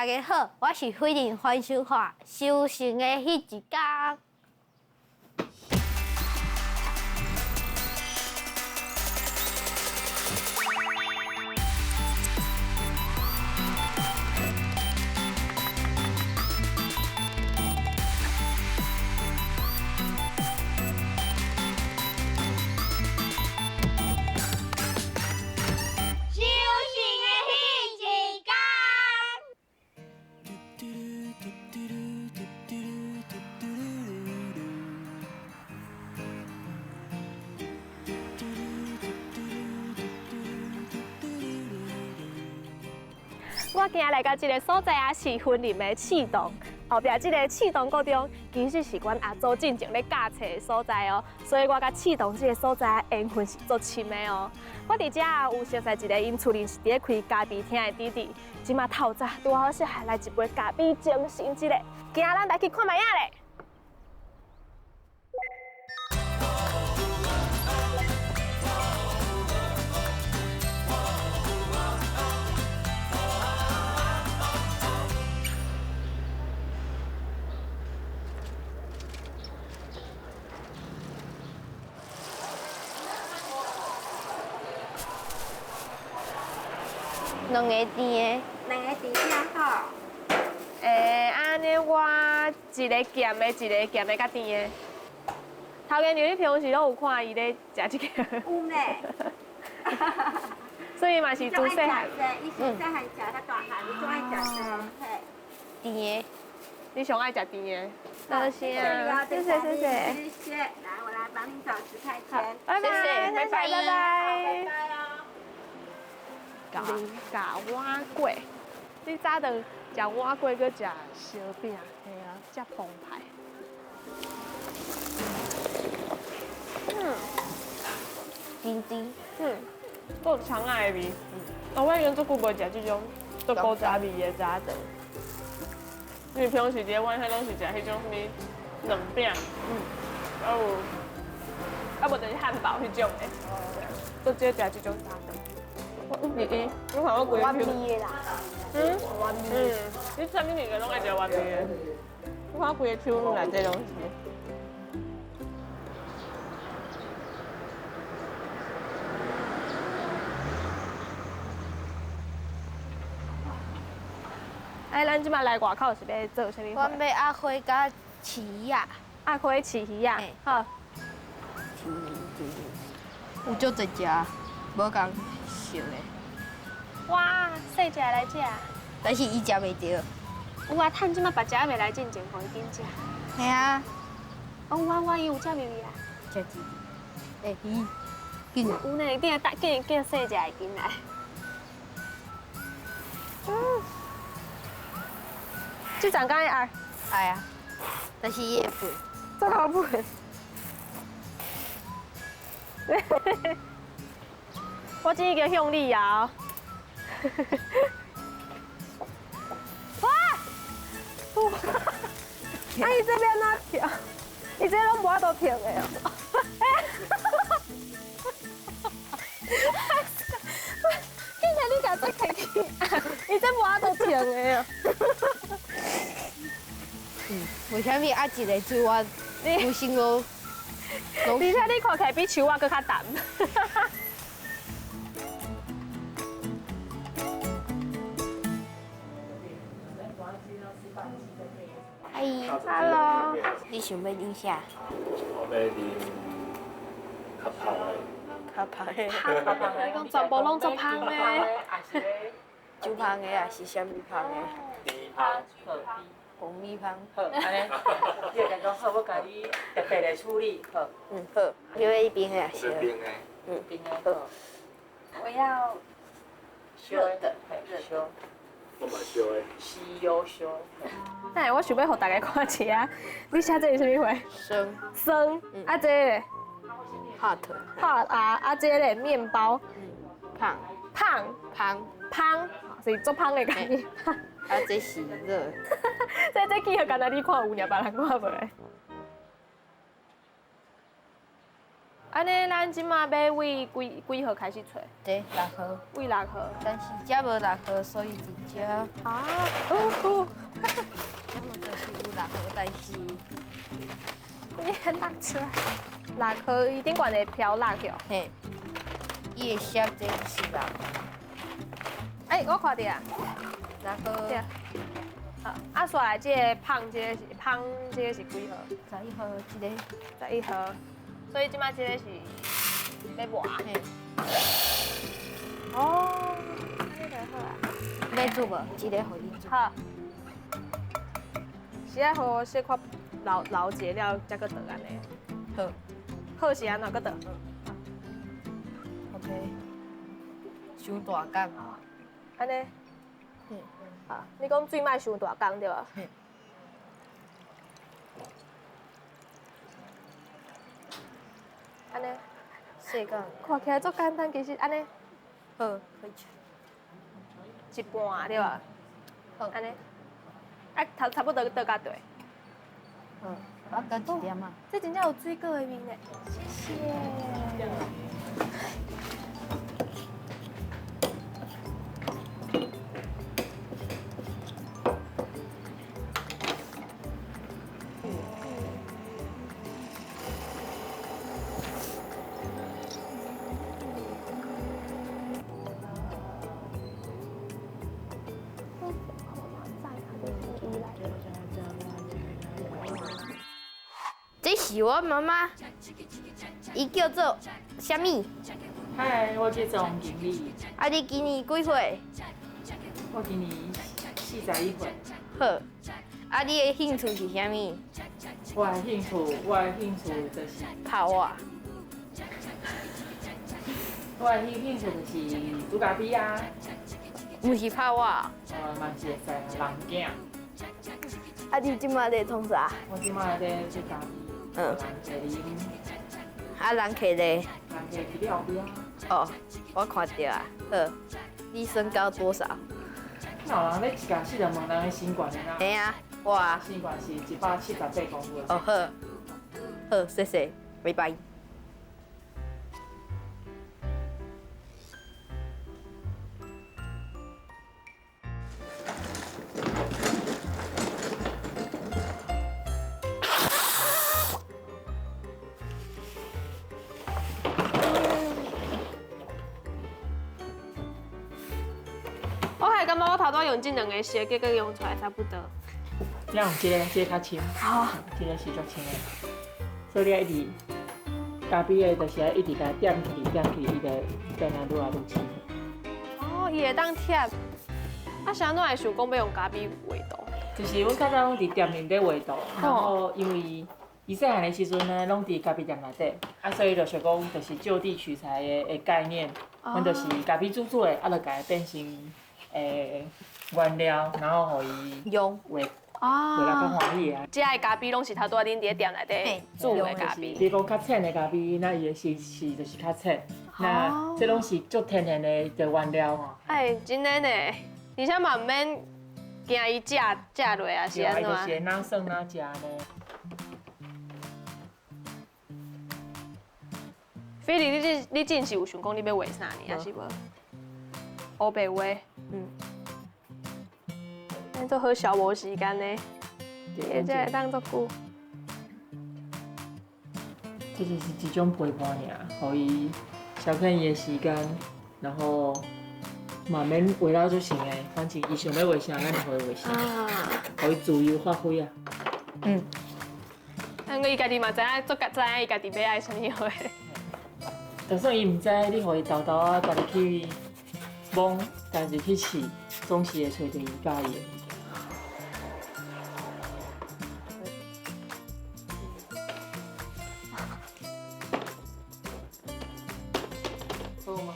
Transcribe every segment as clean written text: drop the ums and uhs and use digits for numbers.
大家好，我是菲林番薯花收成的彼一工。收成的彼一工。我今日來到這个所在啊，是雲林的刺桐。後壁這个刺桐國中，其實是阮阿祖進前咧教冊的所在哦。所以我佮刺桐這个所在緣分是足深的哦。我佇遮有熟似一个𪜶厝裡是佇咧開咖啡廳的弟弟，這馬透早拄好適合來一杯咖啡精神一下。今仔咱來去看覓仔咧。兩个甜的，兩个甜正好。按呢我一个鹹的，一个鹹的佮甜的。頭家娘，你平常時攏有看伊咧食這個？有呢。所以嘛是自細漢。伊自細漢食到大漢，伊總愛食這個。甜的。你上愛食甜的。多謝啊，謝謝謝謝。謝謝，來，我來幫你找10塊錢。拜拜，拜拜拜拜。拜拜哦。咖碗粿，你早頓食碗粿，閣食燒餅，嘿啊，遮澎湃。甜甜，閣有蔥仔的味。我已經足久無食這種足古早味的早頓。因為平常時佇咧阮遐攏是食彼種啥物軟餅，啊有，啊無就是漢堡彼種的，足少食這種早頓。你你看我規原味的啦，原味。你啥物物件攏愛食原味的？我看我規个手攏來這攏是。哎，咱這擺來外口是欲做啥物？阮欲鴨花佮飼魚仔。鴨花飼魚仔，好。有足濟隻，無仝熟的。哇，細隻來食。但是伊食袂著。有啊，趁這擺別隻還袂來進前，予伊緊食。嘿啊。哦，有啊，有啊，伊有食咪咪啊。食一隻。欸，魚，緊。有呢，緊來，緊叫細隻的緊來。這陣敢會愛？愛啊，但是伊會笨。這好笨。我這已經向你啊！哇！哇！啊，伊這欲按怎跳？伊這攏無法度停的哦。竟然你共這客氣，伊這無法度停的哦。為啥物啊？一个水我有先攏，而且你看起來比樹仔閣較重。阿姨，Hello，你想欲啉啥？我欲啉較芳的。較芳的。你講全部攏足芳的。酒芳的還是啥物芳的？甜芳。黃米芳。好，按呢，你會共講好，我共你特別來處理，好。嗯，好。你欲冰的還是？冰的。嗯，冰的。好。我要熱的，燒。我嘛燒的。豉油燒。等下我想欲予大家看一下，你寫這是啥物貨？酸。酸。啊，這个？ hot。 hot 啊，啊，這个麵包。胖。胖。芳。芳，是足芳的感覺。啊，這是熱。這記號敢若你看有爾，別人看無的。按呢，咱這馬欲對幾幾號開始揣？對，六號。對六號。但是這無六號，所以佇遮。啊，哦。這嘛就是有六號，但是。你很落出來。六號伊頂懸會飄落去。嘿。伊會寫這是六。欸，我看著啊。六號。對。啊，煞來這个芳，這个是芳，這个是幾號？ 11號，這个。 11號。所以這擺這个是欲磨。嘿。哦，按呢就好啊。欲煮無？這个予你煮。好。是愛予我小可留留一下了，才閣倒按呢。好。好是按怎閣倒？OK。傷大工。按呢？啊，你講水莫傷大工對無？按呢？細工。看起來足簡單，其實按呢。好，可以吃。一半對無？好。按呢？啊，差不多倒到底。好，我閣一點仔。這真正有水果的味呢。謝謝。這是我媽媽，伊叫做啥物？嗨，我叫做王經理。啊，你今年幾歲？我今年41歲。好，啊，你的興趣是啥物？我的興趣就是拍我。我的興趣就是煮咖啡啊。毋是拍我。嘛是會使人囝。啊，你這馬咧創啥？我這馬咧煮咖啡。嗯。人客啉。啊，人客咧？人客佇你後壁。哦，我看著啊。好，你身高多少？哪有人咧一共四就問人的身懸的啦？嘿啊，我啊。身懸是178公分。哦好，好，謝謝，拜拜。我還感覺我頭拄用這兩个色，結果用出來差不多。你用這个，這个較深。好。這个是足深的，所以你愛一直咖啡的，就是愛一直共點起，點起，伊就變啊愈來愈深。哦，伊會當貼。啊，是按怎會想講欲用咖啡畫圖？就是阮較早攏佇店面底畫圖，然後因為伊細漢的時陣呢，攏佇咖啡店內底，啊，所以就想講，就是就地取材的概念，阮就是咖啡煮煮的，啊，就共伊變成原料，然後予伊用畫畫來較歡喜啊。這个咖啡攏是頭拄仔恁佇咧店內底煮的咖啡。比如講較淺的咖啡，那伊的色是就是較淺。那這攏是足天然的原料吼。哎，真的呢，而且嘛毋免驚伊食食落啊，是按怎？就是會哪耍哪食呢。菲利，你真是有想講你欲畫啥呢？抑是無？黑白畫。嗯。咱做好消磨時間呢，這會當足久。這就是一種陪伴爾，予伊消遣伊的時間，然後嘛免畫到足深的，反正伊想欲畫啥，咱就予伊畫啥，予伊自由發揮啊。嗯。啊，毋過伊家己嘛知影，足知影伊家己欲愛啥物畫。就算伊毋知，你予伊沓沓仔，家己去摸，家己去試，總是會揣著伊喜歡的物件。好嗎？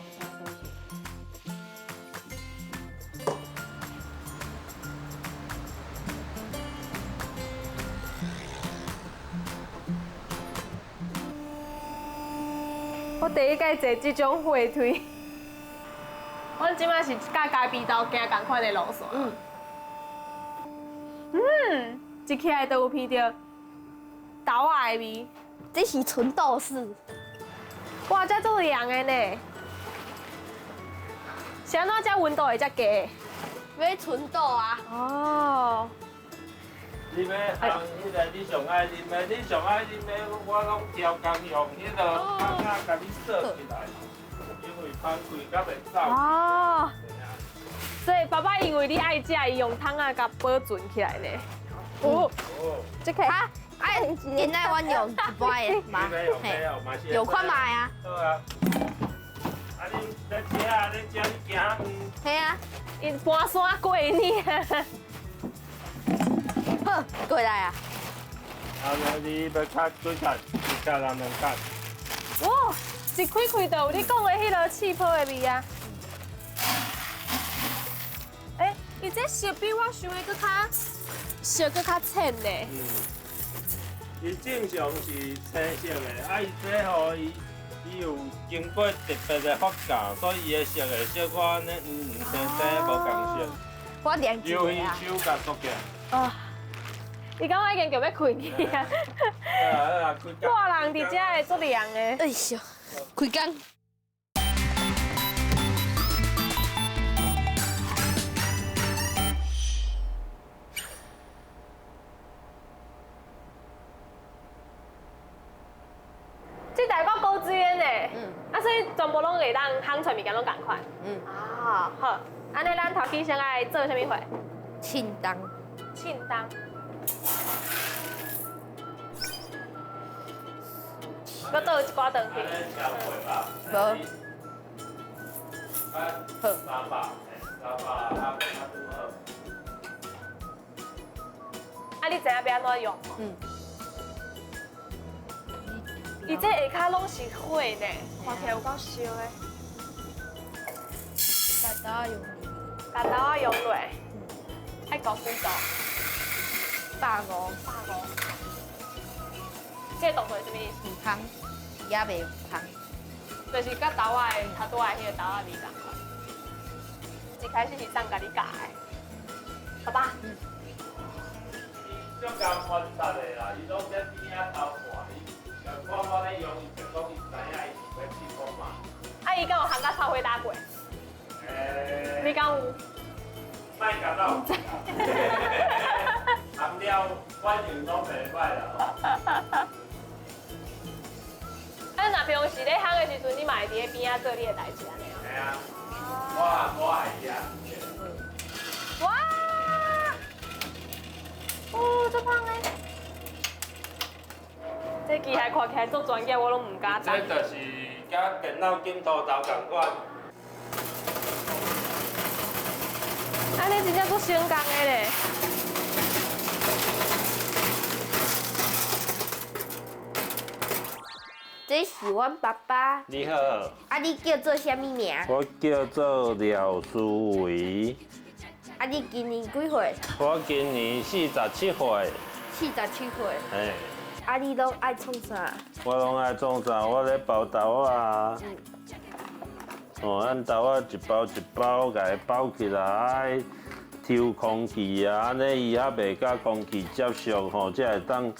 我第一擺坐這種火梯，阮這擺是佮咖啡豆行仝款的路線。嗯，一起來就有聞著豆仔的味。這是純豆豉。哇，這足涼的呢。是按怎這溫度會遮低？欲純度啊！哦。你欲烘彼个你上愛啉的，你上愛啉的，我攏超工用彼个桶仔共你锁起來，因為芳開較袂走。哦。所以爸爸因為你愛食，伊用桶仔共保存起來呢。哦。這個。啊，哎，今仔阮用一般的嘛，有看覓啊？好啊。啊，你咧食啊，咧食，你行遠。嘿啊。伊搬山過呢。好，過來啊！啊，你欲較幾卡？一卡人兩卡。哇！一開開就有你講的彼个氣泡的味啊！欸，伊這色比我想的閣較色閣較淺呢。嗯。伊正常是青色的，啊，伊這吼伊伊有經過特別的發酵，所以伊的色會小可按呢黃黃青青無仝色。我連一魷個啊。魚手共剁起來。啊！伊感覺已經著欲困去啊！大人佇遮會足涼的。哎呦，開工。這台夠高水的呢，啊，所以全部攏會當烘出來物件攏仝款。嗯。啊，好，按呢咱頭起先愛做啥物貨？凊冬。凊冬。閣倒一寡轉去。無。好。啊，你知影欲按怎用無？嗯。伊這下跤攏是火呢，看起來有夠燒的。共豆仔用。共豆仔用落，愛搞幾度？150。 150。這個動作是啥物意思？毋香，也袂香。就是佮豆仔的頭拄仔彼个豆仔味仝款。一開始是啥人共你教的？爸爸。伊足𠢕觀察的啦，伊攏佇邊仔偷看，伊看我咧用，伊就講伊知影伊是欲試看覓。啊，伊敢有烘甲臭火焦過？你敢有？莫共鬥。烘了反應攏袂歹啦。啊，若平常時咧烘的時陣，你嘛會佇咧邊仔做你的代誌按呢？嘿啊，我愛食。哇！哦，足香的。這機械看起來足專業，我攏毋敢動。這就是佮電腦鏡頭頭仝款。按呢真正足省工的咧。這是阮爸爸。你好。啊，你叫做啥物名？我叫做廖思維。啊，你今年幾歲？我今年47歲。47歲。嘿。啊，你攏愛創啥？我攏愛創啥？我咧包豆仔啊。哦，咱豆仔一包一包，共伊包起來，抽空氣啊，按呢伊猶袂佮空氣接觸吼，才會當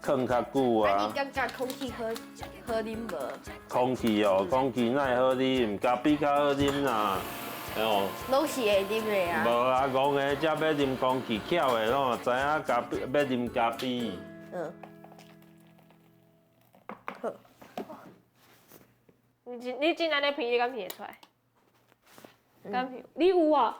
囥較久啊。啊，你感覺空氣好好啉無？空氣哦，空氣哪會好啉？咖啡較好啉啦，哦。攏是會啉的啊。無啊，戇的才欲啉空氣，巧的攏知影咖啡欲啉咖啡。嗯。好。你真按呢闻，你敢闻會出來？敢闻？你有啊？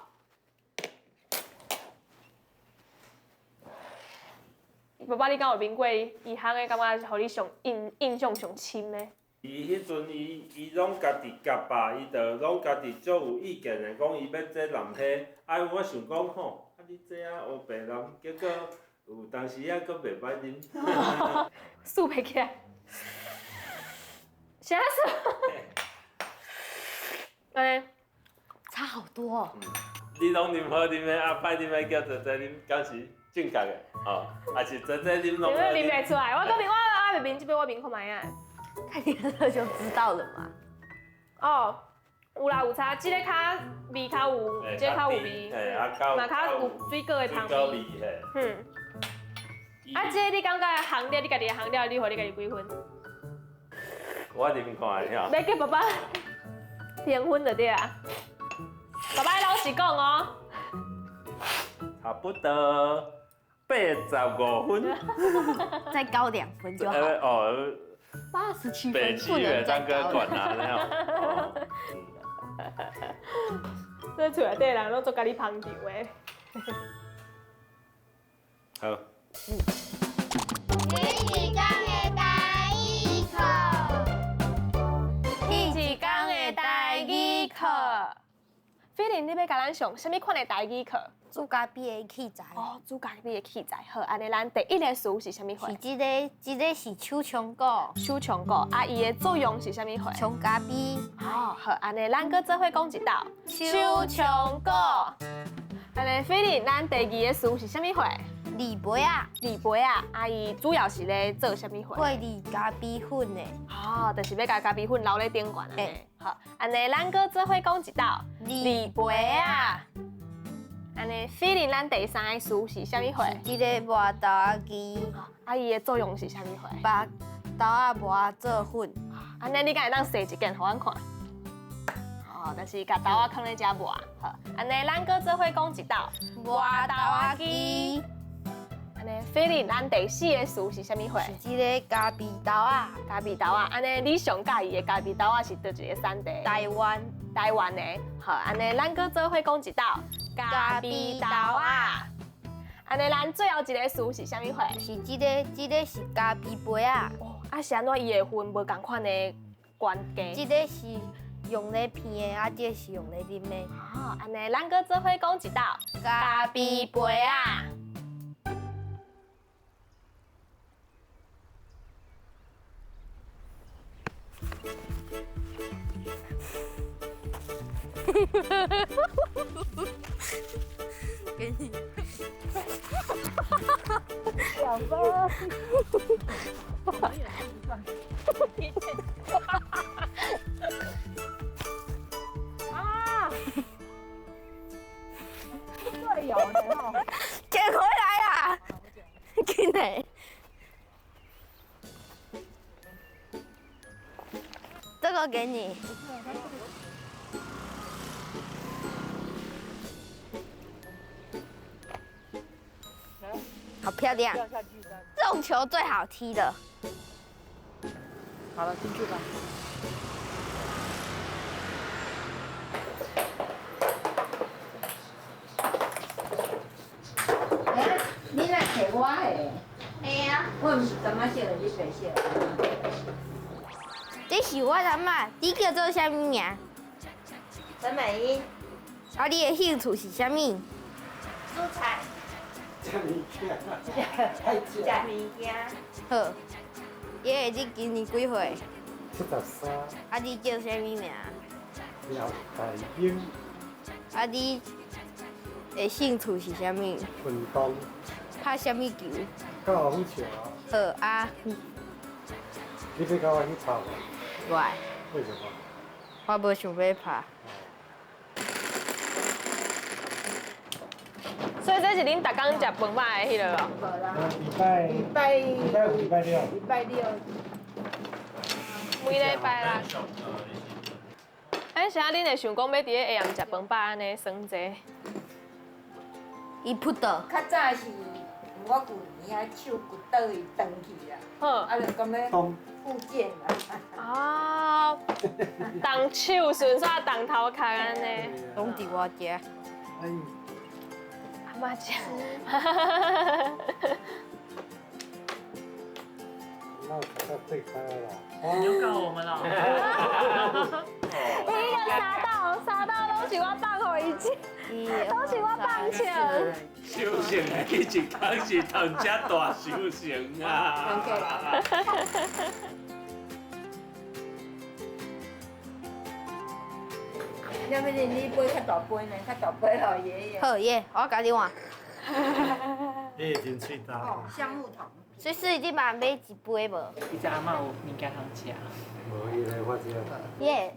爸爸，你敢有闻過伊烘的？感覺是予你上印象上深的？伊彼陣伊攏家己夾吧，伊就攏家己足有意見的，講伊欲這藍彼，啊我想講吼，啊你這啊烏白藍，結果有當時啊閣袂歹啉。數袂起來。啥事？哎，差好多哦。你攏啉好啉的，啊歹啉的叫做這啉，敢是正確的？哦，還是這這啉攏好啉袂出來，我講你我阿未聞這杯我聞看覓啊。看臉色就知道了嘛。哦，有啦有差，這個較味較有，這個較有味，嘛較有水果的香味。嗯。啊，這個你感覺烘了，你家己的烘了，你予你家己幾分？我我啉看下。欲叫爸爸评分就对啊。爸爸老实讲哦。差不多85分。再高2分就好。哦。 87分不能再高了。啊，这厝内底人拢做佮你捧场的。好。你一工的台语课，你一工的台语课。菲玲，你欲共咱上啥物款的台语课？煮咖啡的器材。哦，煮咖啡的器材。好，按呢，咱第一个词是啥物货？是这个，这个是手冲鼓。手冲鼓，啊，伊的作用是啥物货？冲咖啡。哦，好，按呢，咱阁做伙讲一道。手冲鼓。按呢，菲玲，咱第二个词是啥物货？滤杯仔。滤杯仔，啊，伊主要是咧做啥物货？过滤咖啡粉的。哦，就是欲共咖啡粉留咧顶悬按呢。好，按呢，咱阁做伙讲一道。滤杯仔。按呢，菲玲，咱第三个词是啥物货？是这个磨豆仔机。啊，伊的作用是啥物货？把豆仔磨做粉。按呢，你敢会当踅一件予阮看？哦，就是共豆仔囥咧遮磨。好，按呢，咱阁做伙讲一道。磨豆仔机。按呢，菲玲，咱第四个词是啥物货？是这个咖啡豆仔。咖啡豆仔，按呢，你上佮意的咖啡豆仔是佗一个产地？台湾。台湾的。好，按呢，咱阁做伙讲一道。咖啡豆仔。按呢，咱最后一个词是啥物货？是这个，这个是咖啡杯仔。哦，啊是按怎伊的分无仝款的悬低？这个是用咧片的，啊，这个是用咧啉的。哦，按呢，咱阁做伙讲一道。咖啡杯仔。给你。2分。啊！队友呢？捡回来啦！紧来。这个给你。好漂亮！这种球最好踢的。好了，进去吧。哎，你来摕我的？嘿啊。我毋是怎么写的，你白写。这是我阿嬷，你叫做啥物名？陈美英。啊，你的兴趣是啥物？煮菜。食物件，食物件。好，爷爷，你今年几岁？73。啊，你叫啥物名？廖大英。啊，你的兴趣是啥物？运动。拍啥物球？高尔夫球。好啊。你欲佮我去拍无？无爱。为什么？我无想欲拍。所以这是恁逐工食饭肉的彼个哦。无啦。礼拜礼拜五、礼拜六。礼拜六。每礼拜啦。哎，啥？恁会想讲欲伫咧下暗食饭肉按呢耍这？伊扑倒。较早是我旧年仔手骨倒伊断去啦。好。啊，就感觉复健啦。啊，动手顺煞动头壳按呢。拢伫我遮。阿嬷食。你就告我们了。伊个三道拢是我放予伊食，拢是我放笑。收成的彼一工是头只大收成啊！要不你杯较大杯呢？较大杯予爷爷。好爷，我共你换。你真喙焦。哦，橡木桶。水水，你嘛买一杯无？伊知阿嬷有物件通食。无，伊来我这。爷，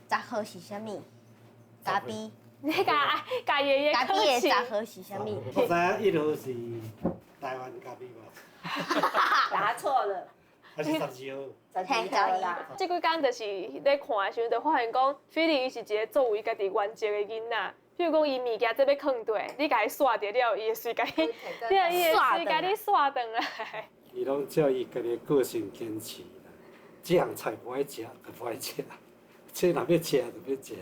杂货是啥物？咖啡。你共爷爷咖啡的杂货是啥物？我知影1号是台湾咖啡无？答错了。还是12号？ 12号啦。這幾工就是咧看的時陣，就發現講，菲利伊是一個足有伊家己原則的囡仔。比如講，伊物件這欲囥佗，你共伊煞著了，伊會隨共你，對，伊會隨共你煞轉來。伊攏照伊家己的個性堅持啦。這項菜無愛食就無愛食，這若欲食就欲食。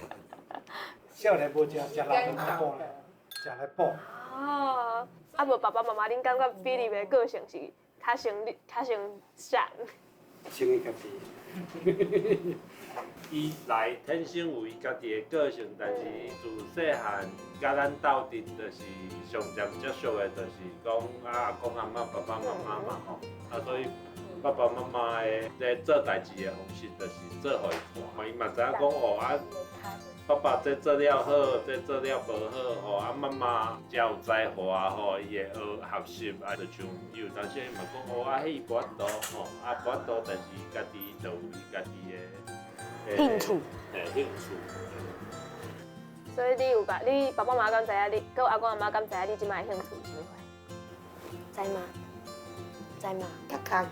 少年無食，食老就較補咧，食來補。哦，啊無爸爸媽媽，恁感覺菲利的個性是較像你，較像啥？像伊家己。伊來天生有伊家己的個性，但是伊自細漢佮咱鬥陣，就是上常接觸的，就是講啊阿公阿嬤、爸爸媽媽嘛吼，啊所以爸爸媽媽的咧做代誌的方式，就是做予伊看，伊嘛知影講哦啊，爸爸這做了好，這做了無好吼，啊媽媽誠有才華吼，伊會學學習啊，就像伊有當時伊嘛講哦啊，彼伊無法度吼，啊無法度，但是伊家己就有伊家己的興趣，嘿，興趣。所以你有共你爸爸媽媽敢知影你，佮阿公阿嬤敢知影你這擺的興趣是啥物貨？知嗎？知嗎？踢跤球。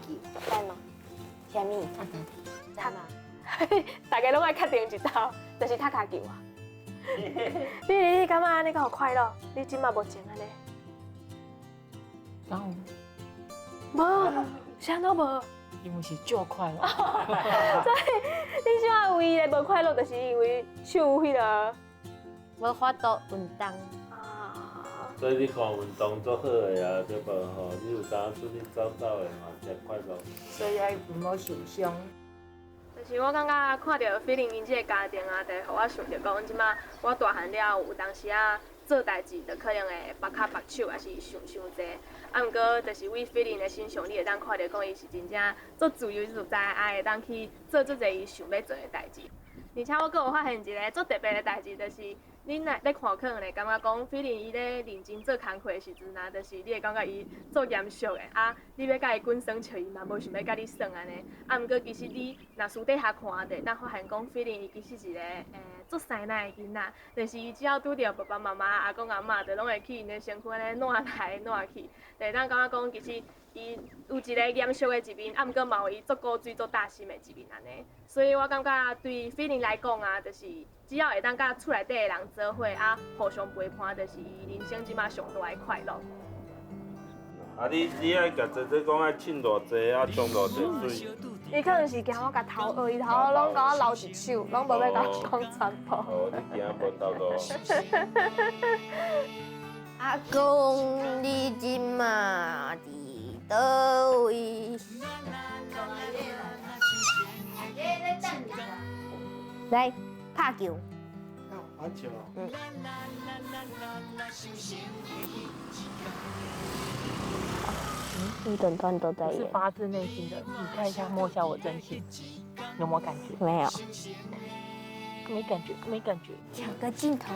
知嗎？啥物？知嗎？大家攏愛確定一道，就是踢跤球啊。你感覺按呢敢有快樂？你這擺目前按呢？當然。無，啥都無。因為是足快樂。所以你這擺唯一的無快樂，就是因為手彼個無法度運動。啊。所以你看運動足好的啊，對無吼？你有當出去走走的嘛，誠快樂。所以愛毋好受傷。就是我感覺看著菲玲𪜶這個家庭啊，就會予我想著講，這擺我大漢了後，有當時仔做代誌，就可能會縛跤縛手，抑是想傷濟。啊，毋過就是對菲玲的身上，你會當看著講，伊是真正足自由自在，啊，會當去做足濟伊想欲做的代誌。而且我閣有發現一个足特別的代誌，就是恁若咧看，可能會感覺講，菲玲伊咧認真做工課的時陣啊，就是你會感覺伊足嚴肅的，啊，你欲共伊滾耍笑，伊嘛無想欲共你耍按呢。啊，毋過其實你若私底下看就會當發現講，菲玲伊其實是一个足師奶的囡仔，就是伊只要拄著爸爸媽媽、阿公阿嬤，就攏會去𪜶的身軀按呢搦來搦去，就會當感覺講，其實伊有一个嚴肅的一面，啊，毋過嘛有伊足古錐、足貼心的一面按呢。所以我感覺對菲玲來講啊，就是只要會當佮厝內底的人做伙啊，互相陪伴，就是伊人生這擺上大的快樂。啊你愛共姐姐講愛浸偌濟啊，沖偌濟水。伊可能是驚我共頭學，伊頭攏共我留一手，攏無欲共我講全部。哦，你驚無頭路。阿公，你這馬佇佗位？來拍球。玩球。嗯。一整段都在演。是發自內心的，你看一下，摸一下我真心，有沒有感覺？沒有。沒感覺，沒感覺。搶個鏡頭。